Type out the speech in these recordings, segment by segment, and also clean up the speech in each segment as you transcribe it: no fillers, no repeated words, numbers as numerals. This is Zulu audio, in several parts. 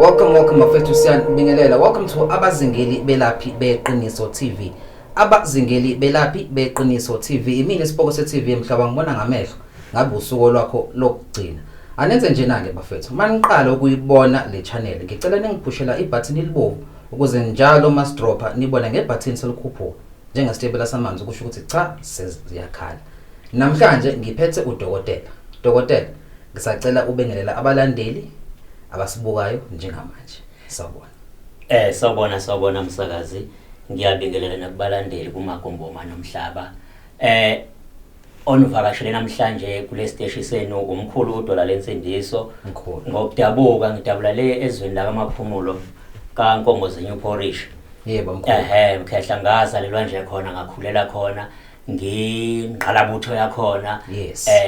Welcome, welcome bafethu, siyanibingelela. Welcome to Abazingeli Belaphi Beqiniso TV. Abazingeli Belaphi Beqiniso TV. Imini isipoko se-TV emhlaba ngibona ngamehlo. Ngabe usuku lwakho lokugcina. Anenze nje na-ke bafethu. Maniqala ukuyibona le channel, ngicela ningiphushela ibutton elibovu ukuze njalo masidropha nibone ngebutton selikhuphuka. Njengesitebela samanzi kusho ukuthi cha, seziyakhala. Namhlanje ngiphethe udokotela. Dokotela, ngisacela ubengelela abalandeli abasibukayo njengamanje. Sawubona. Sawubona, sawubona msakazi. Ngiyabingelela nakubalandeli kumagomboma nomhlaba. Onivakashele namhlanje kule siteshi senu umkhulu uDwala Lensindiso. Mkhulu. Ngokudabuka ngidabula le ezweni la kaMaphumulo kaNkomo New Parish. Yebo mkhulu. Ehhe, mkhehla, ngazalelwa nje khona, ngakhulela khona, ngingqalabutho yakhona.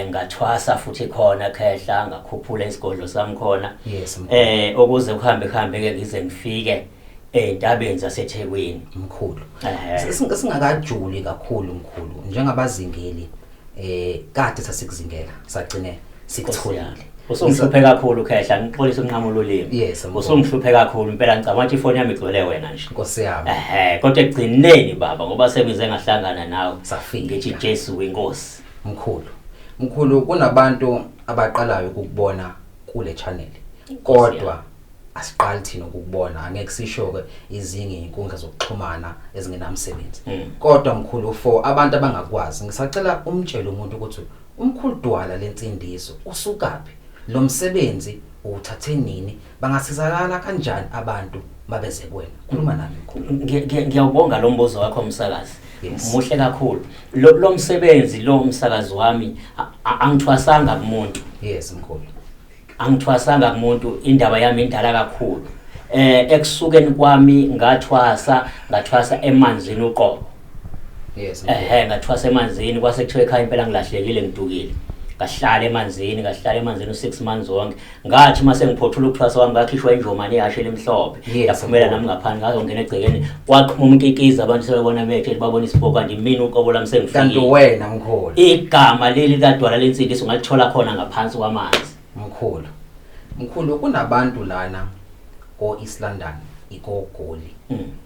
Ngathwasa futhi khona khehla, ngakhuphula isigodlo sami khona. Yes mkhulu. Ukuze kuhambe kuhambe ke ngize ngifike entabeni zaseThekwini. Mkhulu. Singakajuli kakhulu mkhulu, njengabazingeli kade sasikuzingela sagcine sikutholile. Usungihluphe kakhulu khehla, ngixolisa unqamula ulimi. Yes, mkhulu. Usungihluphe kakhulu impela, ngicabanga ukuthi ifoni yami igcwele wena nje. Nkosi yami. Ehhe, kodwa ekugcineni baba, ngoba sengize ngahlangana nawe. Safika. Ngithi Jesu inkosi. Mkhulu. Mkhulu, kunabantu abaqalayo ukukubona kule channel. Kodwa asiqali thina ukukubona, angeke sisho ke izinge inkundla zokuxhumana ezingenamsebenzi. Kodwa mkhulu, for abantu abangakwazi, ngisacela umtshele umuntu ukuthi umkhulu Dwala Lensindiso usukaphi? Lo msebenzi uwuthathe nini? Bangasizakala kanjani abantu mabeze kuwena? Khuluma nami mkhulu. Ngiyawubonga lo mbuzo wakho msakazi. Yes. Muhle kakhulu. Lo msebenzi lo msakazi wami angithwasanga kumuntu. Yes mkhulu. Angithwasanga kumuntu, indaba yami indala kakhulu. Ekusukeni kwami ngathwasa emanzini uqobo. Yes. Ehhe, ngathwasa emanzini, kwase kuthiwa ekhaya impela ngilahlekile, ngidukile. Ngahlala emanzini, ngahlala emanzini u6 months wonke. Ngathi mase ngiphothula ukuthwasa kwami ngakhishwa injomane ehashe elimhlophe. Yaphumela nami ngaphandle, ngazongena egcekeni, kwaqhuma umkikiza, abantu sebebona methe babona isiboko, kanti mina uqobo lami sengifikile. Kanti wena mkhulu. Igama leli kaDwala Lensindiso ungalithola khona ngaphansi kwamanzi. Mkhulu. Mkhulu, kunabantu lana ko East London, ikogoli.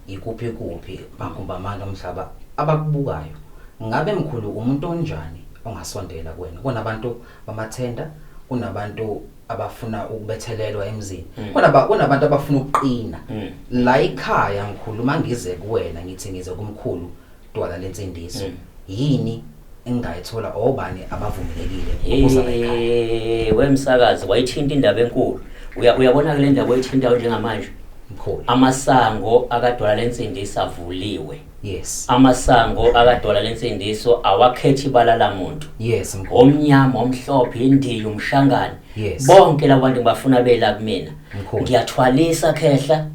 Ikuphi kuphi magumbamane omhlaba abakubukayo. Ngabe mkhulu umuntu onjani ongasondela kuwena? Kunabantu bamathenda, kunabantu abafuna ukubethelelwa emzini. Kunabantu abafuna ukuqina. La ekhaya mkhulu mangize kuwena ngithi ngize kumkhulu Dwala Lensindiso. Yini engayithola, obani abavumelekile ukuza la ekhaya? Wemsakazi wayithinta indaba enkulu. Uyabona ke le ndaba oyithintayo njengamanje? Mkhulu. Amasango akaDwala Lensindiso avuliwe. Yes. Amasango akaDwala Lensindiso awakhethi ibala lamuntu. Yes mkhulu. Omnyama, omhlophe, indiya, umshangane. Yes. Bonke labo bantu ngibafuna bela kumina. Mkhulu. Ngiyathwalisa khehla.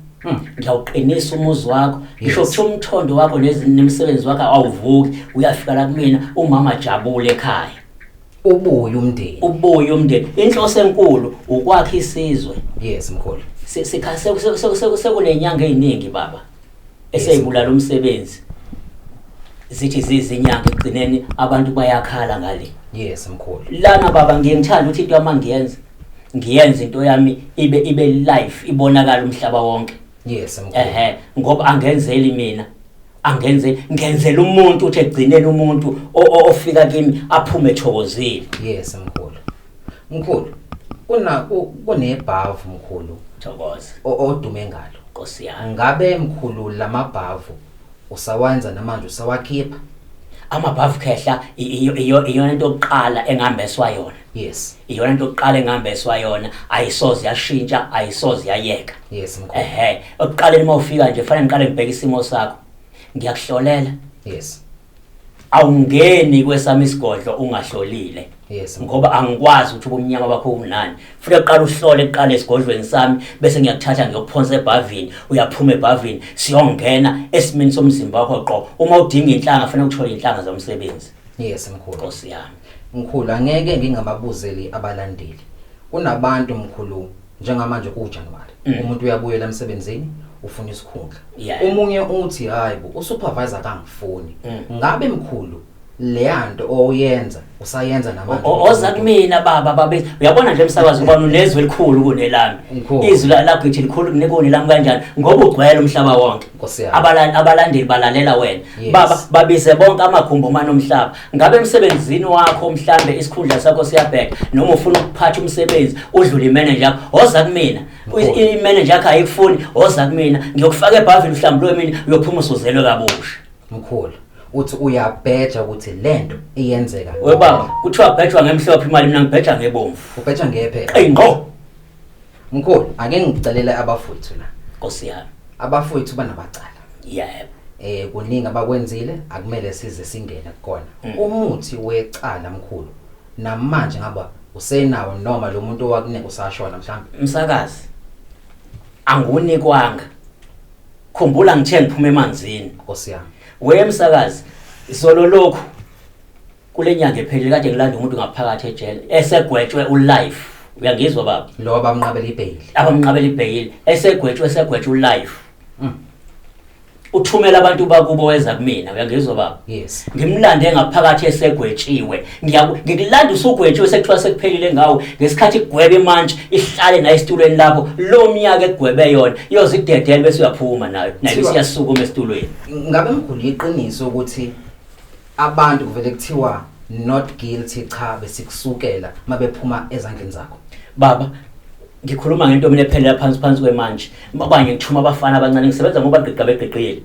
Ngiyawuqinisa umuzi wakho. Ngisho Yes. kuthiwa umthondo wakho nemisebenzi wakho awuvuki, uyafika la kumina umama jabule ekhaya. Ubuye umndeni. Ubuye umndeni. Inhloso enkulu ukwakha isizwe. Yes mkhulu. Sekunenyanga eziningi baba eseyibulala umsebenzi. Zithi zizinyanga ekugcineni abantu bayakhala ngale. Yes mkhulu. Lana baba ngiye ngithanda ukuthi into yami ngiyenze. Ngiyenze into yami ibe life, ibonakala umhlaba wonke. Yes mkhulu. Ehhe, ngoba angenzeli mina. Angenze, ngenzela umuntu uthi egcineni umuntu ofika kimi aphume ethokozile. Yes mkhulu. Mkhulu, kunebhavu mkhulu. Thokoza. Odume ngalo. Nkosi yami. Ngabe mkhulu lamabhavu usawenza namanje usawakhipha? Amabhavu khehla iyona into yokuqala engambeswa yona. Yes. Iyona into yokuqala engambeswa yona, ayisoze yashintsha, ayisoze yayeka. Yes mkhulu. Ehhe, ekuqaleni uma ufika nje fanele ngiqale ngibheke isimo sakho. Ngiyakuhlolela. Yes. Awungeni kwesami isigodlo ungahlolile. Yes. Ngoba angikwazi ukuthi ubumnyama bakho ubunani. Futhi uqala uhlole kuqala esigodlweni sami bese ngiyakuthatha ngiyokuphonsa ebhavini, uyaphuma ebhavini siyongena esimeni somzimba wakho qo. Uma udinga inhlanga fanele uthole inhlanga zomsebenzi. Yes mkhulu. Nkosi yami. Mkhulu angeke ngingababuzeli abalandeli. Kunabantu mkhulu njengamanje kuJanuary. Umuntu uyabuyela emsebenzini ufuna isikhundla. Omunye uthi hayibo usupervisor kangifuni. Ngabe mkhulu leyanto oyenza usayenza namanje? Oza kumina baba babe uyabona nje emsakazo ubona unezwi elikhulu kunelami. Izwi lakho lithi likhulu kunelami kanjani ngoba ugcwele umhlaba wonke. Abalandeli balalela wena. Baba babize bonke amagumbi omane omhlaba. Ngabe emsebenzini wakho mhlambe isikhundla sakho siyabheka noma ufuna ukuphatha umsebenzi udlule imanager yakho, oza kumina. I-manager yakho ayikufuni, oza kumina ngiyokufaka ebhavini uhlambuluke mina uyophuma usuzelwe kabusha. Mkhulu uthi uyabheja ukuthi lento iyenzeka. We baba kuthiwa bhejwa ngemhlophe imali, mina ngibheja ngebomvu. Ubheja ngephe. Ey ngqo. Mkhulu ake ngicelele abafowethu la. Nkosi yami. Abafowethu banabacala. Yebo. Kuningi abakwenzile akumele size singene kukona. Umuthi wecala mkhulu namanje ngaba usenawo noma lo muntu owakunika usashona mhlawumbe? Msakazi angunikwanga. Khumbula ngithe ngiphuma emanzini. Nkosi yami. We msakazi izolo lokhu kulenyanga ephelile kade ngilanda umuntu ngaphakathi ejele esegwetshwe ulife. Uyangizwa baba? Lo abamnqabela ibhayili. Abamnqabela ibhayili esegwetshwe ulife. Uthumela abantu bakubo weza kumina, uyangizwa baba? Yes. Ngimlande ngaphakathi esegwetshiwe. Ngikulanda usugwetshiwe sekuthiwa sekuphelile ngawo. Ngesikhathi igwebe manje ihlale naye esitulweni lapho, lo minyaka egwebe yona iyoze idedele bese uyaphuma nayo. Nayo isiyasukuma esitulweni. Ngabe mkhulu iqiniso ukuthi abantu kuvele kuthiwa not guilty cha besikusukela mabephuma ezandleni zakho? Baba ngikhuluma ngento mina ephelela phansi phansi kwemanje. Mabanye ngithuma abafana abancane ngisebenza ngoba gqiqa begqiqile.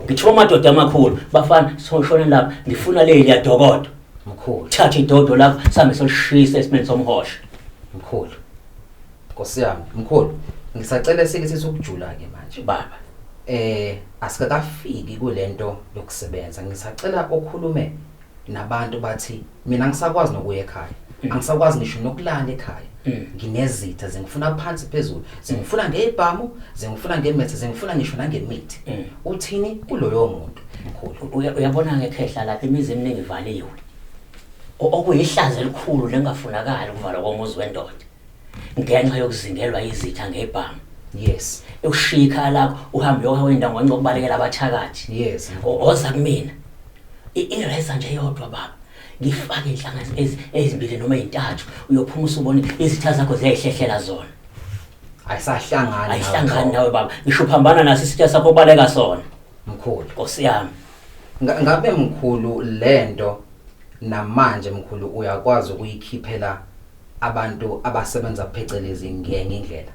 Ngithuma amadoda amakhulu, bafana soshona lapha ngifuna leli yadokodo. Mkhulu. Thatha idodo lapha sambe solishisa esimeni somhosha. Mkhulu. Nkosi yami, mkhulu. Ngisacela sike sisukujula ke manje. Baba. Asikakafiki kulento yokusebenza. Ngisacela okhulume nabantu bathi mina ngisakwazi nokuya ekhaya. Angisakwazi ngisho nokulala ekhaya. Nginezitha zingifuna phansi phezulu, zingifuna ngebhamu, zingifuna ngemethe, zingifuna ngisho nangemithi. Uthini kuloyo muntu mkhulu? Uyabona ngekhehla lapha imizi eminingi ivaliwe. Okuyihlazo elikhulu lengafunakali ukuvalwa komuzi wendoda ngenxa yokuzingelwa izitha ngebhamu. Yes. Ushiya ikhaya lakho uhambe uyohamba indawo ngenxa yokubalekela abathakathi. Yes. Oza kumina. Ireza nje yodwa baba. Ngifake inhlanga ezimbili noma ezintathu uyophuma usubone izitha zakho ziyayihlehlela zona. Ayisahlangani. Ayihlangani nawe baba. Ngisho uphambana naso isitha sakho ubaleka sona. Mkhulu. Nkosi yami. Ngabe mkhulu lento namanje mkhulu uyakwazi ukuyikhiphela abantu abasebenza phecelezi ngenye indlela?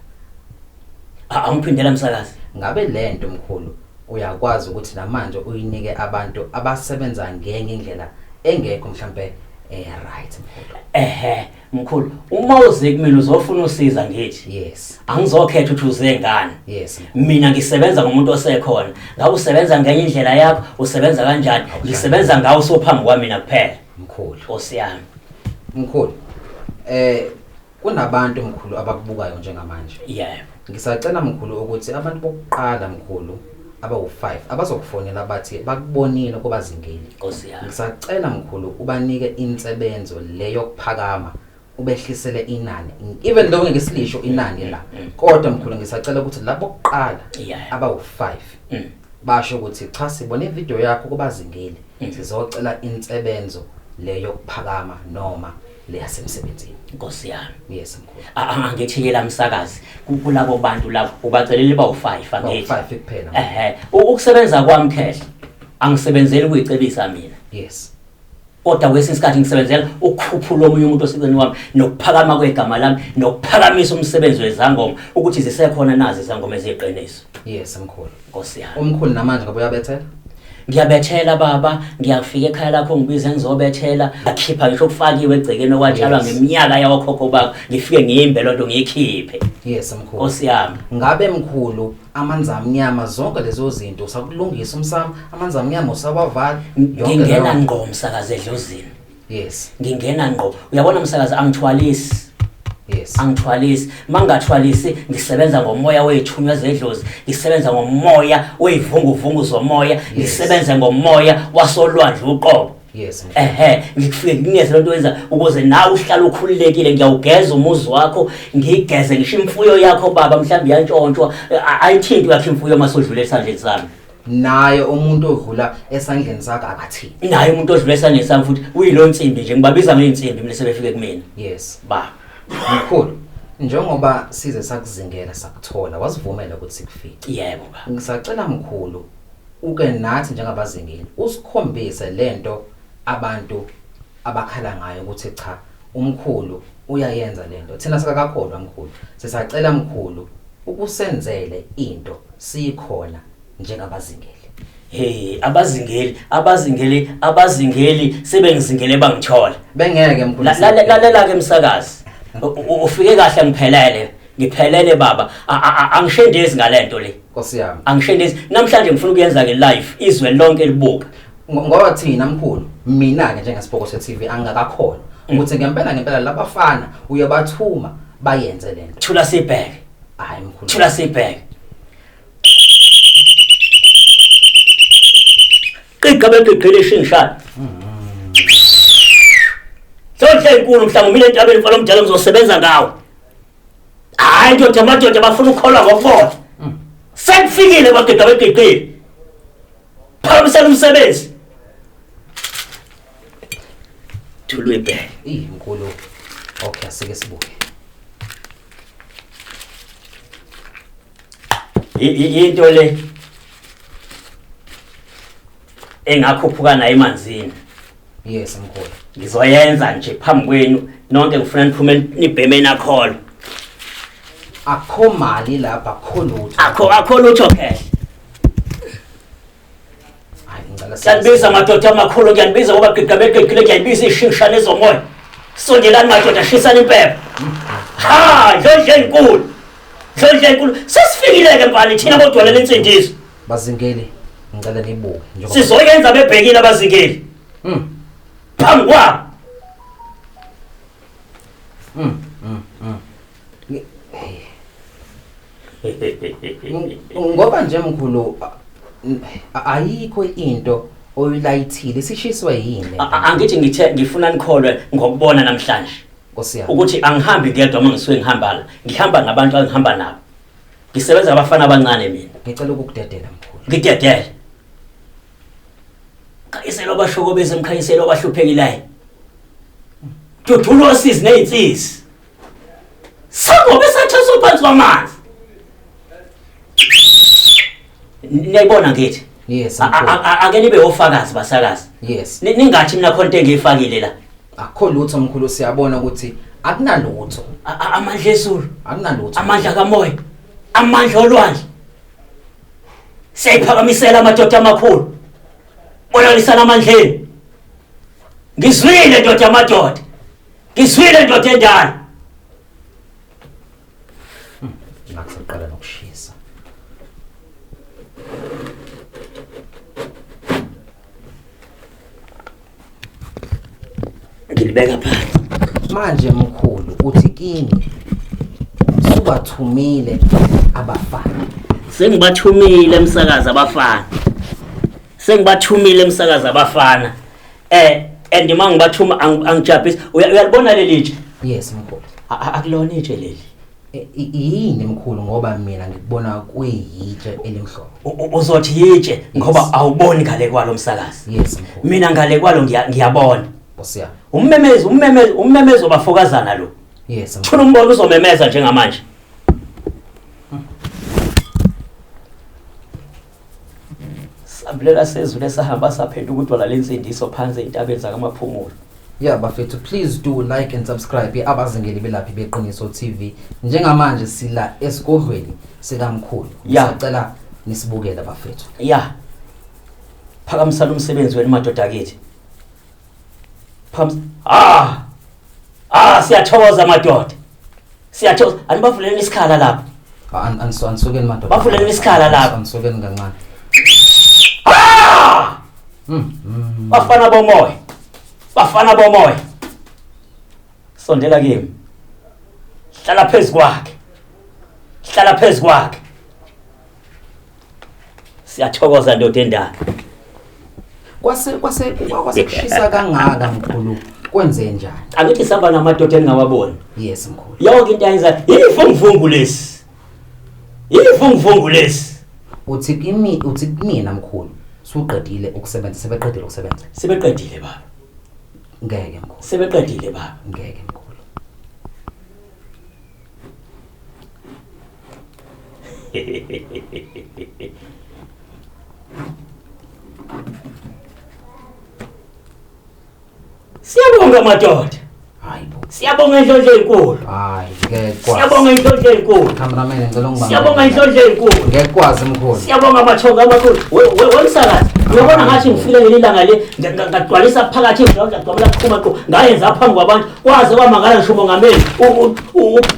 Angiphindela msakazi. Ngabe lento mkhulu uyakwazi ukuthi namanje uyinike abantu abasebenza ngenye indlela engekho mhlambe right mkhulu? Ehhe mkhulu, uma uze kumina uzofuna usiza ngithi. Yes. Angizokhetha ukuthi uze ngani. Yes. Mina ngisebenza ngomuntu osekhona. Ngabe usebenza ngenye indlela yakho, usebenza kanjani? Ngisebenza ngawe usophambi kwami mina kuphela. Mkhulu. Nkosi yami. Mkhulu. Kunabantu mkhulu abakubukayo njengamanje. Yebo. Ngisacela mkhulu ukuthi abantu bokuqala mkhulu abawu5 abazokufonela bathi bakubonile kubazingeli. Nkosi yami. Ngisacela mkhulu ubanike insebenzo leyo kuphakama ubehlisele inani. Even though ngeke silisho inani la. Kodwa mkhulu ngisacela ukuthi labo kuqala abawu5 basho ukuthi cha sibone ivideo yakho kubazingeli. Sizocela insebenzo leyo kuphakama noma leyasemsebenzini. Nkosi yami. Yes mkhulu. Angithi ke la msakazi kulabo bantu labo ubacelele bawu5 angithi. 5 kuphela. Ehhe, ukusebenza kwami khehla angisebenzeli ukuyicebisa mina. Yes. Kodwa kwesinye isikhathi ngisebenzela ukukhuphula omunye umuntu oseceleni kwami nokuphakama kwegama lami nokuphakamisa umsebenzi wezangoma ukuthi zisekhona nazi izangoma eziqiniso. Yes mkhulu. Nkosi yami. Umkhulu namanje ngoba uyabethela? Ngiyabethela baba, ngiyafika ekhaya lakho ngibize ngizobethela, ngakhipha ngisho okufakiwe egcekeni okwatshalwa ngeminyaka yawokhokho bakho, ngifike ngiyimbe lonto ngiyikhiphe. Yes mkhulu. Nkosi yami. Ngabe mkhulu amanzi amnyama zonke lezo zinto usakulungisa umsamo, amanzi amnyama usawavala yonke Ngingena ngqo msakazi edlozini. Yes. Ngingena ngqo. Uyabona msakazi angithwalisi. Yes. Angithwalisi. Mangathwalisi ngisebenza ngomoya wezithunywa zedlozi, ngisebenza ngomoya wezivunguvungu zomoya, ngisebenza ngomoya wasolwandle uqobo. Yes. Ehhe, ngikufike nginikeze lento wenza ukuze nawe uhlale ukhululekile, ngiyawugeza umuzi wakho, ngigeze ngisho imfuyo yakho baba, mhlawumbe iyantshontshwa, ayithinti yakho imfuyo masodlula esandleni sami. Naye umuntu odlula esandleni sakho akathinti. Naye umuntu odlula esandleni sami futhi uyilo nsimbi nje, ngibabiza ngeyinsimbi mina sebefike kumina. Yes. Baba. Mkhulu, njengoba size sakuzingela sakuthola, wasivumela ukuthi sikufice. Yebo baba. Ngisacela mkhulu uke nathi njengabazingeli usikhombise lento abantu abakhala ngayo ukuthi cha umkhulu uyayenza lento. Thina sikakakholwa mkhulu. Sisacela mkhulu ukusenzele into sikhona njengabazingeli. Hey, abazingeli, abazingeli, abazingeli sebengizingele bangithola. Bengeke mkhulu. Lalela ke msakazi. Ufike kahle ngiphelele. Ngiphelele baba. Angishendezi ngalento le. Nkosi yami. Angishendezi. Namhlanje ngifuna ukuyenza ke live izwe lonke libuka. Ngoba thina mkhulu, mina ke njengesipoko se TV angakakholwa ukuthi ngempela ngempela labafana uyabathuma bayenze lento. Thula sibheke. Hayi mkhulu. Thula sibheke. Qiqa beqiqile ishingishana. Sonhle inkulu mhlawumbe entabeni mfana omdala ngizosebenza ngawo. Hayi ndoda amadoda bafuna ukukholwa ngokubona. Sekufikile madoda beqiqile. Phakamisela umsebenzi. Thula uyibheke. Ih mkhulu. Okay asike sibuke. Into le engakhuphuka nayo emanzini. Yes mkhulu. Ngizoyenza nje phambi kwenu nonke, ngifuna niphume nibheme nakholo. Akho mali lapha, akho lutho. Akho lutho khehle. Hayi ngicela Ngiyanibiza madoda amakhulu, ngiyanibiza ngoba giqa beqiqile, ngiyayibiza ishingishane ezomoya. Sondelani madoda, shisani impepha. Ha, ndlondlo enkulu. Ndlondlo enkulu. Sesifikile ke mfana thina bodwalela insindiso. Bazingeli, ngicela nibuke njengoba Sizoyenza bebhekile abazingeli. Phambi kwabo. Ngoba nje mkhulu ayikho into oyilayithile sishiswe yini? Angithi ngithe ngifuna nikholwe ngokubona namhlanje. Nkosi yami. Ukuthi angihambi ngedwa uma ngisuke ngihamba la. Ngihamba nabantu engihamba nabo. Ngisebenza abafana abancane mina. Ngicela ukukudedela mkhulu. Ngidedele. Khanyiselo abashokobezi emkhanyiselo abahluphekileyo. Dudulo osizi nezinsisi. Sangobe sathatha phansi kwamanzi. Niyayibona ngithi. Yes. Mkhulu. Ake nibe ofakazi basakazi. Yes. Ningathi mina khona into engiyifakile la. Akukho lutho mkhulu, siyabona ukuthi akunalutho. Amandla ezulu, Akunalutho. amandla kamoya, amandla olwandle. Siyayiphakamisela amadoda amakhulu. Bonakalisana amandleni. Ngizwile ndoda yamadoda. Ngizwile ndoda endala. Ngakusaqala nokushisa. Ngilibeka phansi. Manje mkhulu uthi kimi subathumile abafana. Sengibathumile emsakazi abafana. Sengibathumile emsakazi abafana. And uma ngibathuma angijabhisi. Uyalibona leli itshe? Yes mkhulu. Akulona itshe leli. Yini mkhulu ngoba mina ngikubona kuyitshe elimhlophe. Uzothi yitshe ngoba awuboni ngale kwalo msakazi. Yes mkhulu. Mina ngale kwalo ngiyabona. Nkosi yami. Ummemezi, ummemezi, ummemezi obafokazana lo. Yes mkhulu. Thula umbono uzomemeza njengamanje. Sambulela sezulu esahamba saphenduka udwala lensindiso phansi ezintabeni zakaMaphumulo. Yeah bafethu, please do like and subscribe Abazingeli Belaphi Beqiniso TV. Njengamanje sila esigodlweni sikamkhulu. Yeah. Sicela nisibukele bafethu. Yeah. Phakamisani umsebenzi wenu madoda akithi. Phambi ah! Ah, siyathokoza madoda. Siyathokoza. Anibavuleleni isikhala lapha. Anisukeni madoda. Bavuleleni isikhala lapha. Anisukeni kancane. Ah! Bafana bomoya. Bafana bomoya. Sondela kimi. Hlala phezu kwakhe. Hlala phezu kwakhe. Siyathokoza ndoda endala. Kwase kushisa kangaka mkhulu, kwenze njani? Angithi sihamba namadoda engingawaboni. Yes mkhulu. Yonke into ayenza yivunguvungu lesi. Yivunguvungu lesi. Uthi kimi, uthi kumina mkhulu, suqedile ukusebenza, sebeqedile ukusebenza. Sebeqedile baba. Ngeke mkhulu. Sebeqedile baba. Ngeke mkhulu. Siyabonga madoda. Hayibo. Siyabonga inhlonhlo enkulu. Hayi, ngeke kwazi. Siyabonga inhlonhlo enkulu. Cameraman ngicela ungibambe. Siyabonga inhlonhlo enkulu. Ngeke kwazi mkhulu. Siyabonga amathonga amakhulu. Wemsakazi. Uyabona ngathi ngifike ngelilanga le ngagcwalisa phakathi indawo ngagcwala qhuma qhu ngayenza phambi kwabantu kwaze kwamangala ngisho umongameli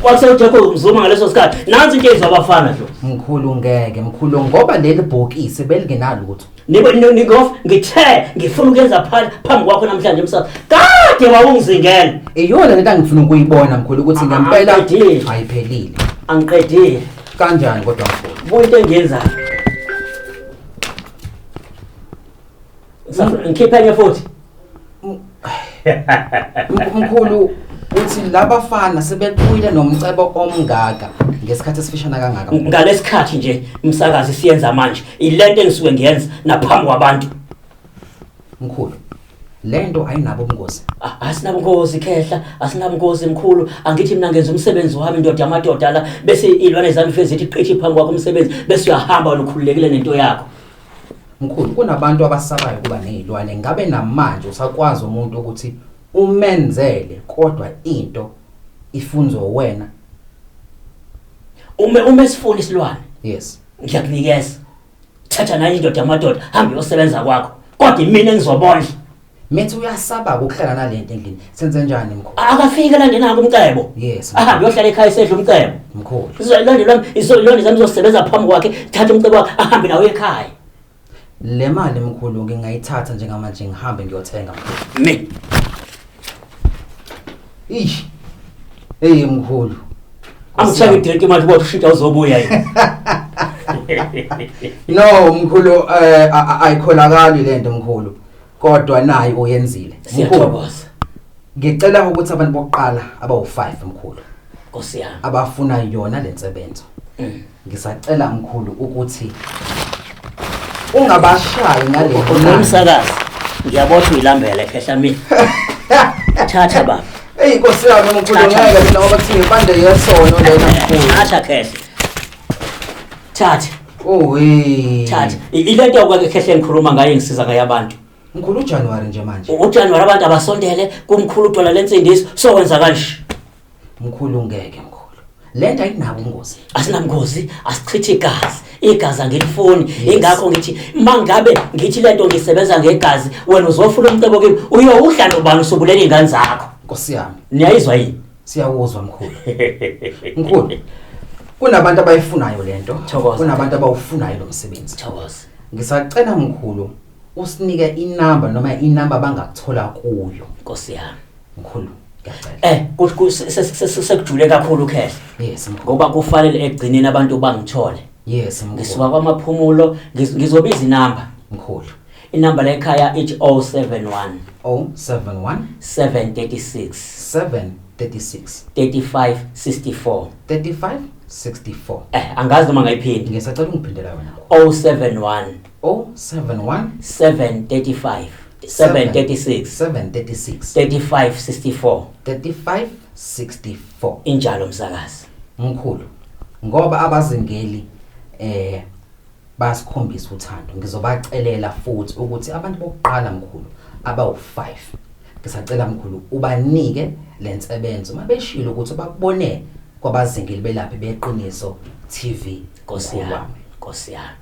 waseJacob Zuma ngaleso sikhathi. Nansi into ezwa abafana nje. Mkhulu ngeke mkhulu ngoba leli bhokisi belingenalutho. Nibo nikof ngithe ngifuna ukuyenza phambi kwakho namhlanje msakazi. Kade wawungizingela. Iyona lento engifuna ukuyibona mkhulu ukuthi ngempela Angiqedile. ayiphelile. Angiqedile. Kanjani kodwa mkhulu? Kuyinto engiyenzayo. Ngikhiphe enye futhi. Mkhulu uthi labafana sebequyile nomcebo omngaka ngesikhathi esifishane kangaka. Ngalesikhathi nje umsakazi siyenza manje ilento engisuke ngiyenza naphambi kwabantu. Mkhulu, lento ayinabo ubungozi. Asinabungozi khehla, asinabungozi mkhulu. Angithi mina ngenza umsebenzi wami ndoda yamadoda la, bese izilwane zami fezi zithi qithi phambi kwakho umsebenzi, bese uyahamba wena ukhululekile nento yakho. Mkhulu, kunabantu abasabayo kuba nezilwane, ngabe namanje usakwazi umuntu ukuthi umenzele kodwa into ifunzwe wena? Uma esifuna isilwane. Yes. Ngiyakunikeza. Thatha nayo indoda yamadoda, hamba uyosebenza kwakho. Kodwa imina engizobondla. Mithi uyasaba ukuhlala nalento endlini. Senze njani mkhulu? Akafike la ngenako umcebo. Yes. Ahambe uyohlala ekhaya esedla umcebo. Mkhulu. Izolandela izolonda zami zosebenza phambi kwakhe, thatha umcebo wakhe ahambe nawe ekhaya. Le mali mkhulu ngingayithatha njengamanje ngihambe ngiyothenga mkhulu. Mi. Eish. Hey mkhulu. Angithenge idrink manje kodwa ushintsha uzobuya yini. No mkhulu ayikholakali lento mkhulu. Kodwa nayi uyenzile. Siyathokoza. Ngicela ukuthi abantu bokuqala abawu5 mkhulu. Nkosi yami. Abafuna yona lensebenzo. Ngisacela mkhulu ukuthi ungabashayi ngale Umsakazi. Ngiyabotha uyilambele khehla mina. Thatha baba. Hey Nkosi yami mkhulu ngeke mina ngoba kuthi ngipande yesono lena mkhulu. Thatha khehla. Thatha. Oh hey. Thatha. Ilento kwake khehla engikhuluma ngayo ngisiza ngayo abantu. Mkhulu uJanuary nje manje. UJanuary abantu abasondele kumkhulu uDwala lensindiso sokwenza kanje. Mkhulu ngeke mkhulu. Lento ayinabo ubungozi. Asinabungozi, asichithi igazi. Igazi angilifuni. Ingakho ngithi mangabe ngithi lento ngisebenza ngegazi, wena uzofuna umcebo kimi, uyowudla nobani usubulela izingane zakho. Nkosi yami. Niyayizwa yini? Siyawuzwa mkhulu. Mkhulu. Kunabantu abayifunayo lento. Kunabantu abawufunayo lo msebenzi. Thokoza. Ngisacela mkhulu usinike inamba noma inamba bangakuthola kuyo. Nkosi yami. Mkhulu. Sekujule kakhulu khehla. Yes mkhulu. Ngoba kufanele egcineni abantu bangithole. Yes mkhulu. Ngisuka kwamaphumulo ngizobiza inamba. Mkhulu. Inamba la ekhaya ithi 071 071 736 736 35 64 35 64. Angazi noma ngayiphinda. Ngisacela ungiphindela wena. 071 071 735 736 736 35 64 35 64. Injalo msakazi. Mkhulu, ngoba abazingeli basikhombisa uthando, ngizobacelela futhi ukuthi abantu bokuqala mkhulu abawu5 ngisacela mkhulu ubanike lensebenzo mabeshilo ukuthi bakubone kwabazingeli belaphi beqiniso TV. Nkosi yami, Nkosi yami,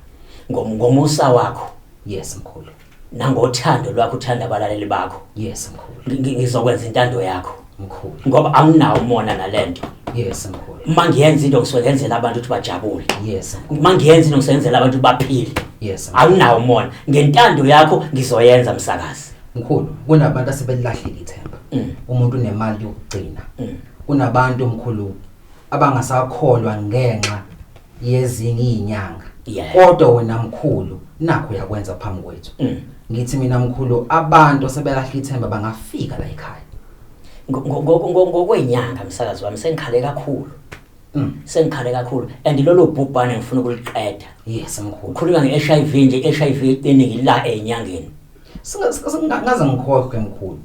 ngomusa wakho. Yes mkhulu. Nangothando lwakho uthanda abalaleli bakho. Yes mkhulu. Ngizokwenza intando yakho. Mkhulu. Ngoba anginawo umona nalento. Yes mkhulu. Uma ngiyenza into ngisuke ngenzela abantu ukuthi bajabule. Yes. Uma ngiyenza into ngisenzela abantu baphile. Yes. Anginawo umona. Ngentando yakho ngizoyenza msakazi. Mkhulu, kunabantu asebelahlile ithemba. Umuntu unemali yokugcina. Kunabantu mkhulu abangasakholwa ngenxa yezinye izinyanga. Kodwa wena mkhulu nakho uyakwenza phambi kwethu. Ngithi mina mkhulu abantu asebelahle ithemba bangafika la ekhaya. Ngokwenyanga msakazi wami sengikhale kakhulu. Sengikhale kakhulu and lolo bhubhane ngifuna ukuliqeda. Yes mkhulu. Ukhuluma nge-HIV nje, i-HIV iqinile la enyangeni. Singaze ngikhohlwe mkhulu.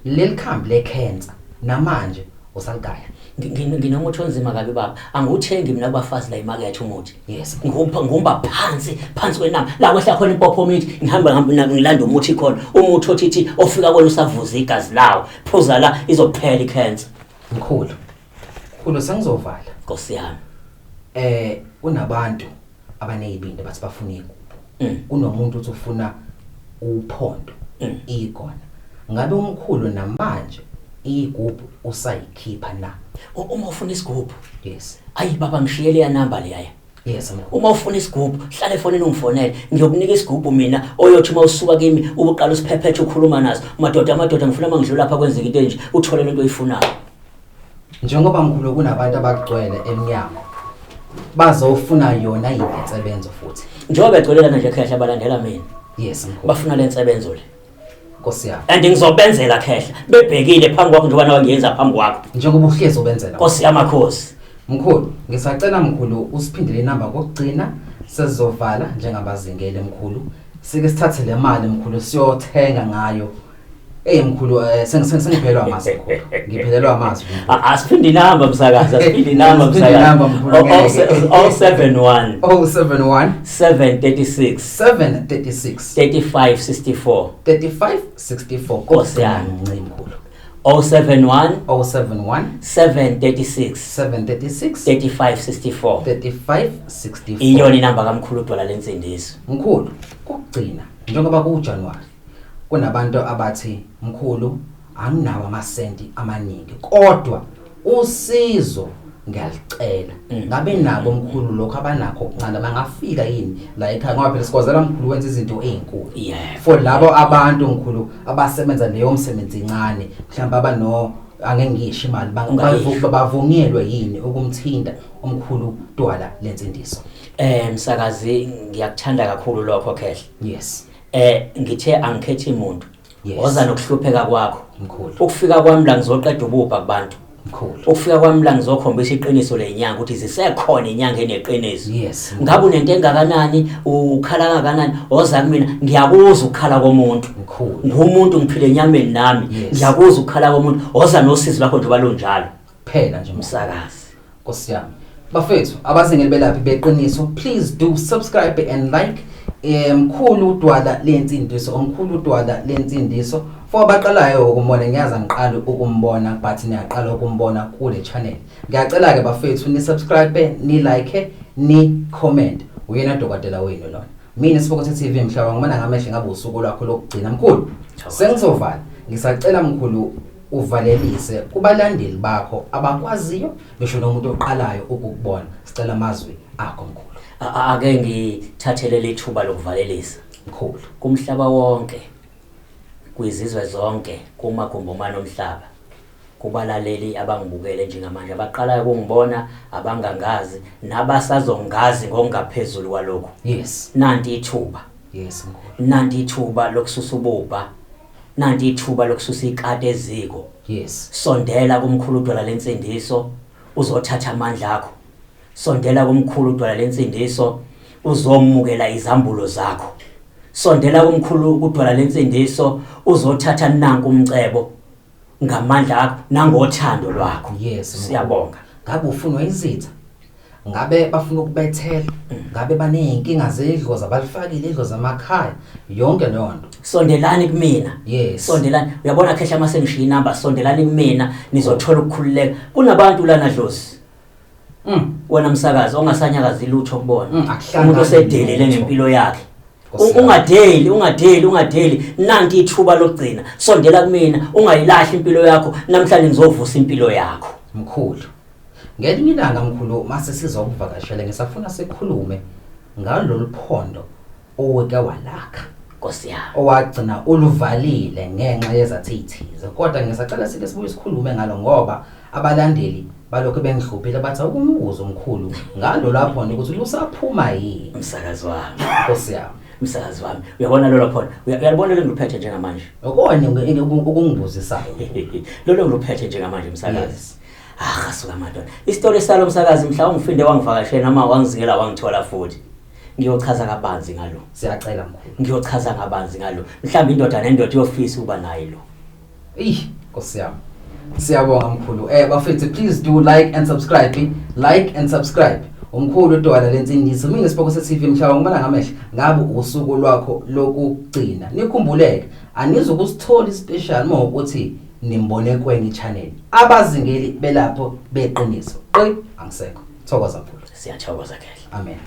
Leli khambi le cancer namanje usaligaya. Nginomuthi onzima kabi baba. Angiwuthengi mina kubafazi la emakethe umuthi. Yes. Ngumba phansi phansi kwenamba. La kwehla khona impopho mithi ngihamba ngilanda umuthi khona. Umuthi othithi ofika kona usavuza igazi lawo. Phuza la izophela icancer. Mkhulu. Mkhulu sengizovala. Nkosi yami. Kunabantu abanezibindi bathi bafuna igubu. Kunomuntu uthi ufuna uphondo igona. Ngabe umkhulu namanje igubhu usayikhipha na? Uma ufuna isigubhu? Yes. Ayi baba ngishiyele ya number leya. Yes mkhulu. Uma ufuna isigubhu hlala efonini ungifonele. Ngiyokunika isigubhu mina oyothi uma usuka kimi ubuqala usiphephethe ukhuluma naso. Madoda amadoda ngifuna mangidlula lapha kwenzeka into enje uthole lento oyifunayo. Njengoba mkhulu kunabantu abagcwele emnyango bazofuna yona insebenzo futhi. Njengoba begcwelelana nje khehla balandela mina. Yes mkhulu. Bafuna lensebenzo le. Nkosi yami. And ngizobenzela khehla bebhekile phambi kwakho njengoba nawe ngiyenza phambi kwakho. Njengoba uhlezi ubenzela. Nkosi yamakhosi. Mkhulu, ngisacela mkhulu usiphindele inamba kokugcina sesizovala njengabazingele mkhulu. Sike sithathe le mali mkhulu siyothenga ngayo. Hey mkhulu sengiphelelwa amazwi mkhulu. Ngiphelelwa amazwi. Asiphinde inamba msakazi, asiphinde inamba msakazi. 071 071 736 736 3564 3564. Nkosi yami. Mkhulu. 071 071 736 736 3564 3564. Iyona inamba kaMkhulu Dwala lensindiso. Mkhulu, kokugcina njengoba kuJanuary kunabantu abathi mkhulu anginawo amasenti amaningi kodwa usizo ngiyalicela. Ngabe nabo mkhulu lokho abanakho okuncane bangafika yini la ekhaya ngoba phela sikwazela mkhulu wenza izinto ezinkulu. For labo abantu mkhulu abasebenza leyo msebenzi incane mhlawumbe abano angeke ngisho imali bavunyelwe yini ukumthinta umkhulu Dwala lensindiso? Msakazi ngiyakuthanda kakhulu lokho khehla. Yes. Ngithe angikhethi umuntu. Woza nokuhlupheka kwakho. Mkhulu. Ukufika kwami la ngizoqeda ububha kubantu. Mkhulu. Ukufika kwami la ngizokhombisa iqiniso lenyanga ukuthi zisekhona inyanga eneqiniso. Yes. Ngabe unento engakanani, ukhala kangakanani, woza kumina ngiyakuzwa ukukhala komuntu. Mkhulu. Ngumuntu ngiphile enyameni nami. Ngiyakuzwa ukukhala komuntu, woza nosizi lwakho njengoba lunjalo. Phela nje msakazi. Nkosi yami. Bafethu abazingeli belaphi beqiniso, please do subscribe and like. Mkhulu Dwala lensindiso, omkhulu Dwala lensindiso. For abaqalayo ukumbona ngiyaza ngiqala ukumbona but niyaqala ukumbona kule channel. Ngiyacela ke bafethu ni subscribe, ni like, ni comment. Uyena dokotela wenu lona. Mina Sipokotho TV mhlaba ngibona ngamehlo ngabe usuku lwakho lokugcina mkhulu. Sengizovala. Ngisacela mkhulu uvalelise kubalandeli bakho abakwaziyo ngisho nomuntu oqalayo ukukubona. Sicela amazwi akho mkhulu. Ake ngithathele lethuba lokuvalelisa mkhulu. Kumhlaba wonke, kwizizwe zonke, kumagumbomane omhlaba, kubalaleli abangibukele njengamanje, abaqalayo ukungibona, abangangazi nabasazongazi ngokungaphezulu kwalokho. Yes. Nanti ithuba. Yes mkhulu. Nanti ithuba lokususa ububha. Nanti ithuba lokususa ikati eziko. Yes. Sondela kumkhulu Dwala lensindiso uzothatha amandla akho. Sondela kumkhulu Dwala lensindiso uzomukela izambulo zakho. Sondela kumkhulu uDwala lensindiso uzothatha nanku umcebo ngamandla akho nangothando lwakho. Yes. Siyabonga. Ngabe ufunwa izitha? Ngabe bafuna ukubethela? Ngabe baneyinkinga zedlozi abalifakile idlozi emakhaya? Yonke leyo nto. Sondelani kumina. Yes. Sondelani. Uyabona khehla mase ngishiya inamba, sondelani kumina nizothola ukukhululeka. Kunabantu lana dlozi. Wena msakazi ongasanyakazi lutho kubona. Akuhlangani Umuntu osedelele lutho. ngempilo yakhe. Ungadeli, ungadeli, ungadeli. Nanti ithuba lokugcina. Sondela kumina, ungayilahli impilo yakho. Namhlanje ngizovusa impilo yakho. Mkhulu. Ngelinye ilanga mkhulu mase sizokuvakashela ngisafuna sikhulume ngalolu phondo oweke walakha. Nkosi yami. Owagcina uluvalile ngenxa yezathi ezithize. Kodwa ngisacela sike sibuye sikhulume ngalo ngoba abalandeli balokhu bengihluphile bathi awukumbuzo mkhulu ngalolu phondo ukuthi lusaphuma yini. Msakazi wami. Nkosi yami. Msakazi wami. Uyabona lolo phondo? Uyalibona lengiluphethe njengamanje? Okona okungibuzisayo. Lolo ngiluphethe njengamanje msakazi. Ah, suka madoda. Isitori salo msakazi mhla ungifinde wangivakashela noma wangizingela wangithola futhi. Ngiyochaza kabanzi ngalo. Siyacela mkhulu. Ngiyochaza kabanzi ngalo. Mhlawumbe indoda nendoda iyofisa ukuba naye lo. Ey, Nkosi yami. Siyabonga mkhulu. Bafethu please do like and subscribe. Like and subscribe. Umkhulu uDwala lensindiso. Mina Sipoko se TV mhlawumbe ngibona ngamehlo ngabe usuku lwakho lokugcina. Nikhumbuleke anizukusithola ispecial uma ukuthi nimbone kwenye channel. Abazingeli belapho beqiniso. Qi angisekho. Thokoza mkhulu. Siyathokoza khehla. Amen.